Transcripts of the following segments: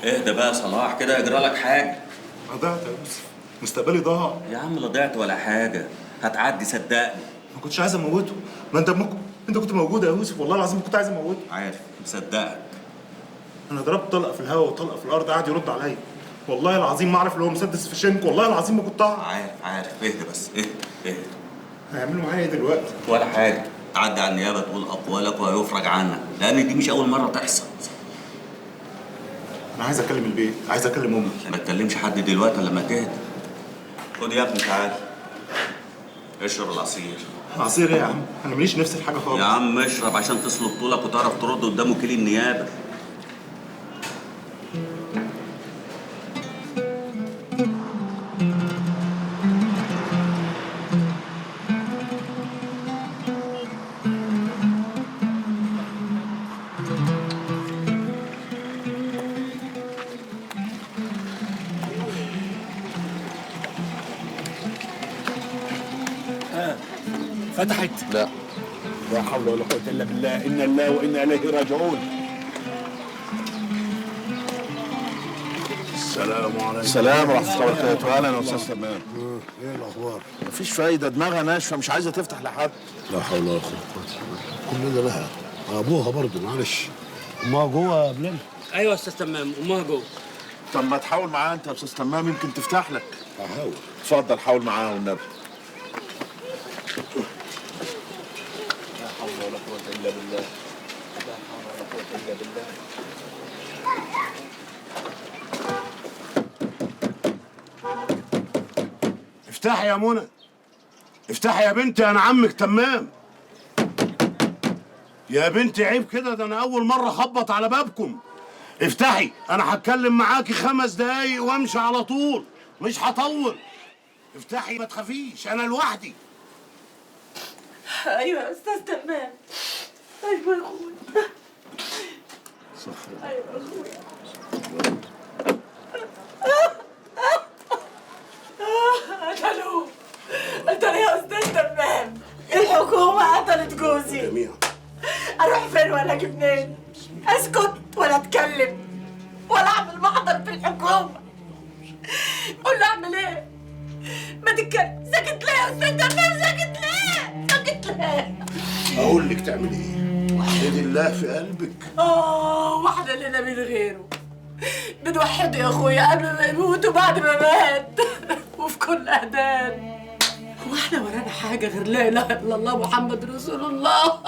اهدى بقى يا صلاح كده، يجرى لك حاجة. انا ضعت يا يوسف، مستقبلي ضاع. يا عم لا ضعت ولا حاجة، هتعدي صدقني. ما كنتش عايز اموته. ما انت ممكن انت كنت موجود يا يوسف، والله العظيم كنت عايز اموته. عارف، مصدقك. انا ضربت طلقه في الهواء وطلقه في الارض، قعد يرد عليا. والله العظيم ما اعرف اللي هو مسدس في شنك، والله العظيم ما كنت اعرف. عارف عارف، اهدى بس، اهدى اهدى. هيعملوا معايا ايه دلوقتي؟ ولا حاجة، تعدي على النيابة تقول اقوالك وهيفرج عنك، لان دي مش اول مرة تحصل. انا عايز اكلم البيت، عايز اكلم امي. ما تكلمش حد دلوقتي لما تهدى. خد يا ابني تعالى اشرب العصير. عصير ايه يا عم؟ انا ماليش نفس الحاجة خالص. يا عم اشرب عشان تصلب طولك وتعرف ترد قدام وكيل النيابة. فتحت؟ لا. لا حول ولا قوة إلا بالله، إنا لله وإنا إليه راجعون. السلام عليكم. السلام ورحمة الله وبركاته. أهلا يا أستاذ تمام. إيه الأخبار؟ مفيش فايدة، دماغها ناشفة مش عايزة تفتح لحد. لا حول ولا قوة إلا بالله، كلنا لها، أبوها برضه معلش. أمها جوه يا بلال؟ أيوه يا أستاذ تمام، أمها جوه. طب ما تحاول معاها أنت يا أستاذ تمام، يمكن تفتح لك. هحاول. اتفضل حاول معاها والنبي. لا حول ولا قوة إلا بالله، لا حول ولا قوة إلا بالله. افتحي يا منى، افتحي يا بنتي، أنا عمك تمام. يا بنتي عيب كده، ده أنا أول مرة أخبط على بابكم. افتحي، أنا هتكلم معاكي 5 دقايق وأمشي على طول، مش هطول. افتحي ما تخافيش، أنا لوحدي. ايوه يا استاذ تمام. ايوه يا اخويا. ايوه يا اخويا. قتلوه، قتلوه يا استاذ تمام. الحكومة قتلت جوزي. جميعا. اروح فين ولا اجي منين؟ اسكت ولا اتكلم ولا اعمل محضر في الحكومة؟ قول له اعمل ايه؟ ما تتكلم. ساكت ليه يا استاذ تمام؟ ساكت ليه؟ ساكت ليه؟ أقول لك تعمل إيه؟ وحدي الله في قلبك. واحدة لنا من غيره. بنوحده يا أخويا قبل ما يموت وبعد ما مات. وفي كل أذان. هو احنا ورانا حاجة غير لا إله إلا الله محمد رسول الله؟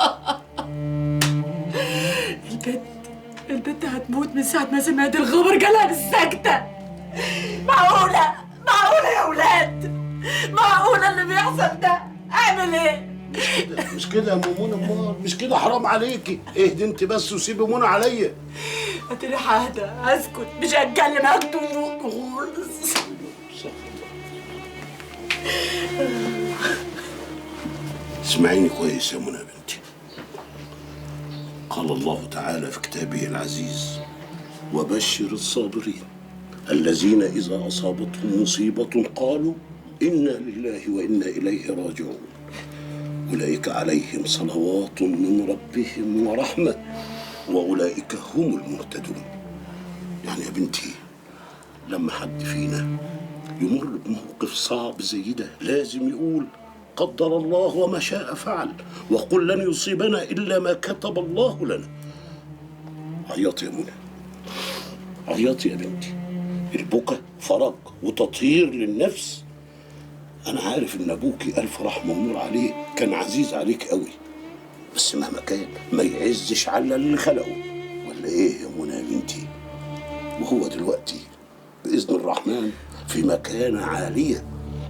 البنت هتموت من ساعة ما سمعت الخبر، جالها بالسكتة. معقولة؟ معقولة يا ولاد؟ معقولة اللي بيحصل ده؟ أعمل إيه؟ مش كده، مش كده يا ام منى، امال مش كده، حرام عليكي. اهدي انت بس وسيبي منى عليا. هتريح، اهدى، هسكت، مش هتكلم، هكتم خالص. اسمعيني كويس يا منى بنتي. قال الله تعالى في كتابه العزيز: وبشر الصابرين الذين إذا أصابتهم مصيبة قالوا إنا لله وإنا إليه راجعون أولئك عليهم صلوات من ربهم ورحمة وأولئك هم المهتدون. يعني يا بنتي لما حد فينا يمر بموقف صعب زي ده لازم يقول قدر الله وما شاء فعل، وقل لن يصيبنا إلا ما كتب الله لنا. عيطي يا منى، عيطي يا بنتي، البكا فرج وتطهير للنفس. أنا عارف إن أبوكي ألف رحمة ونور عليه كان عزيز عليك قوي، بس مهما كان ما يعزش على اللي خلقه، ولا إيه يا منى يا بنتي؟ وهو دلوقتي بإذن الرحمن في مكانة عالية،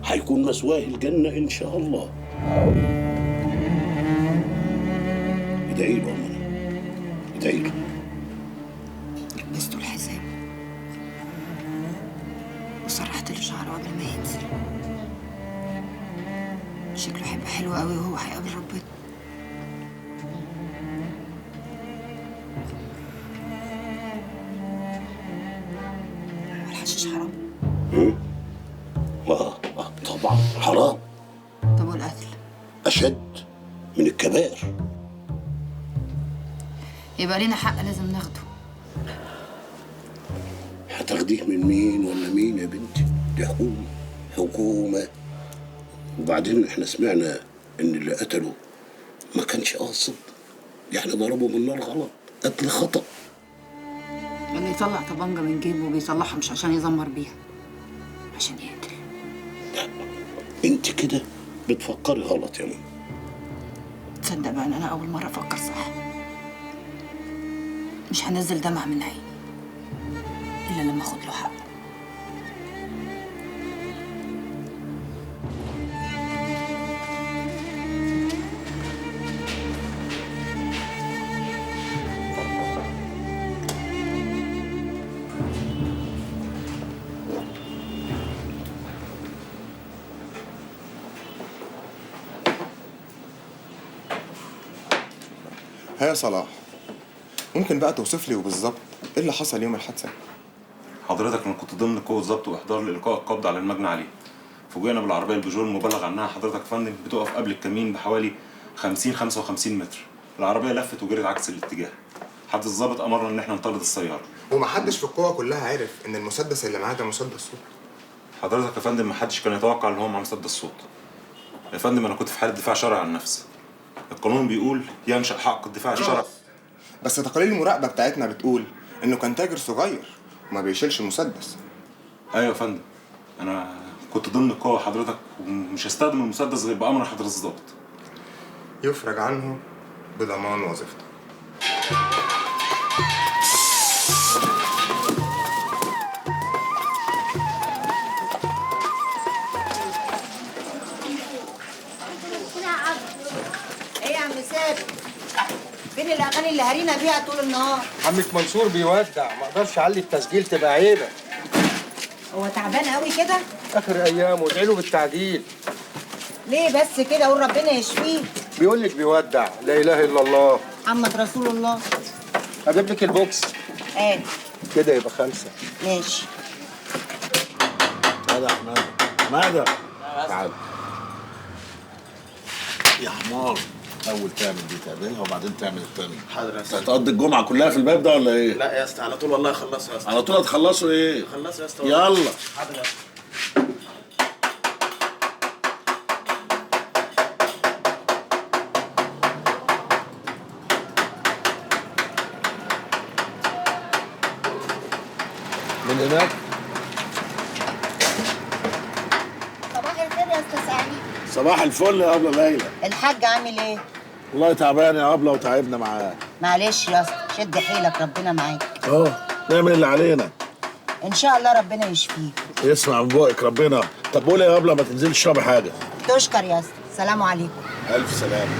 هيكون مثواه الجنة إن شاء الله. ادعي له يا منى، ادعي له. لبسته الحزام وسرحت له شعره قبل ما ينزل. شكله هيبقى حلو قوي وهو هيقابل ربنا. هو الحشيش حرام؟ طبعا حرام. طب والقتل؟ أشد من الكبائر. يبقى لينا حق لازم ناخده. هتاخديه من مين ولا مين يا بنتي؟ دي حكومة، حكومة. وبعدين احنا سمعنا ان اللي قتله ما كانش قاصد، يعني ضربه بالنار غلط، قتل خطأ. اللي يطلع طبنجة من جيبه بيطلعها مش عشان يزمر بيها، عشان يقتل. لا انت كده بتفكري غلط يا ماما. تصدق بقى ان انا اول مرة افكر صح؟ مش هنزل دمعة من عيني الا لما اخد له حقه. ها يا صلاح، ممكن بقى توصف لي وبالظبط ايه اللي حصل يوم الحادثة؟ حضرتك انا كنت ضمن قوة ضبط واحضار لإلقاء القبض على المجني عليه. فوجئنا بالعربية البيجو المبلغ عنها حضرتك فندم بتقف قبل الكمين بحوالي 50 55 متر. العربية لفت وجرت عكس الاتجاه. حد الضابط أمرنا إن احنا نطارد السيارة. ومحدش في القوة كلها عرف إن المسدس اللي معاه ده مسدس صوت. حضرتك يا فندم محدش كان يتوقع إن هو مع مسدس صوت. يا فندم أنا كنت في حالة دفاع شرعي عن نفسي. القانون بيقول ينشأ حق الدفاع الشرعي. بس تقارير المراقبة بتاعتنا بتقول إنه كان تاجر صغير وما بيشيلش مسدس. أيوة يا فندم، أنا كنت ضمن القوة حضرتك ومش هستخدم المسدس غير بأمر حضرة الضابط. يفرج عنه بضمان وظيفته. ايه يا عم ثابت؟ فين الاغاني اللي هرينا بيها طول النهار؟ عمك منصور بيودع، ما اقدرش اعلي التسجيل تبقى عيبه. هو تعبان قوي كده؟ اخر ايامه، ادعي له بالتعديل. ليه بس كده؟ قول ربنا يشفيه. بيقول لك بيودع، لا اله الا الله، محمد رسول الله. اجيب لك البوكس؟ ايه كده يبقى 5. ماشي. تعالى يا حمادة، حمادة تعالى يا حمار. اول تعمل دي تعملها وبعدين تعمل الثانية. حاضر يا اسطى. هتقضي الجمعة كلها في الباب ده ولا ايه؟ لا يا اسطى على طول والله اخلصها يا اسطى. على طول هتخلصوا ايه؟ خلصوا يا اسطى. يلا. حاضر يا اسطى. من هناك. صباح الخير يا استاذ سعيد. صباح الفل يا ابله ليلى. الحاج عامل ايه؟ والله تعبان يا ابله وتعبنا معاه. معلش يا اسطى، شد حيلك ربنا معاك. نعمل اللي علينا. ان شاء الله ربنا يشفيك. يسمع من بقك ربنا. طب قولي يا ابله ما تنزلش تشربي حاجة. تشكر يا اسطى، سلام عليكم. الف سلامه.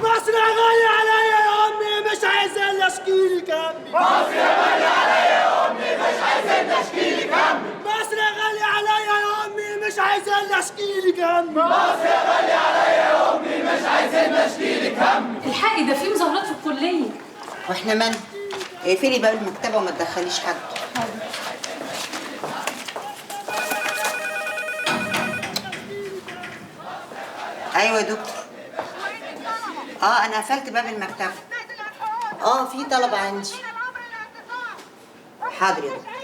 مصر غالية عليا يا امي، مش عايزين اشكيلك همي. مصر غالية عليا يا امي، مش عايزين اشكيلك همي. مصر غالية عليا يا امي، مش عايزين اشكيلك همي. مصر غالية عليا يا امي، مش عايزين اشكيلك همي. الحقي ده في مظاهرات في الكلية. واحنا مالنا؟ اقفلي باب المكتبة وما تدخليش حد. حاضر. ايوه يا دكتور. انا قفلت باب المكتبة. في طلب عندي. حاضر يا دكتور.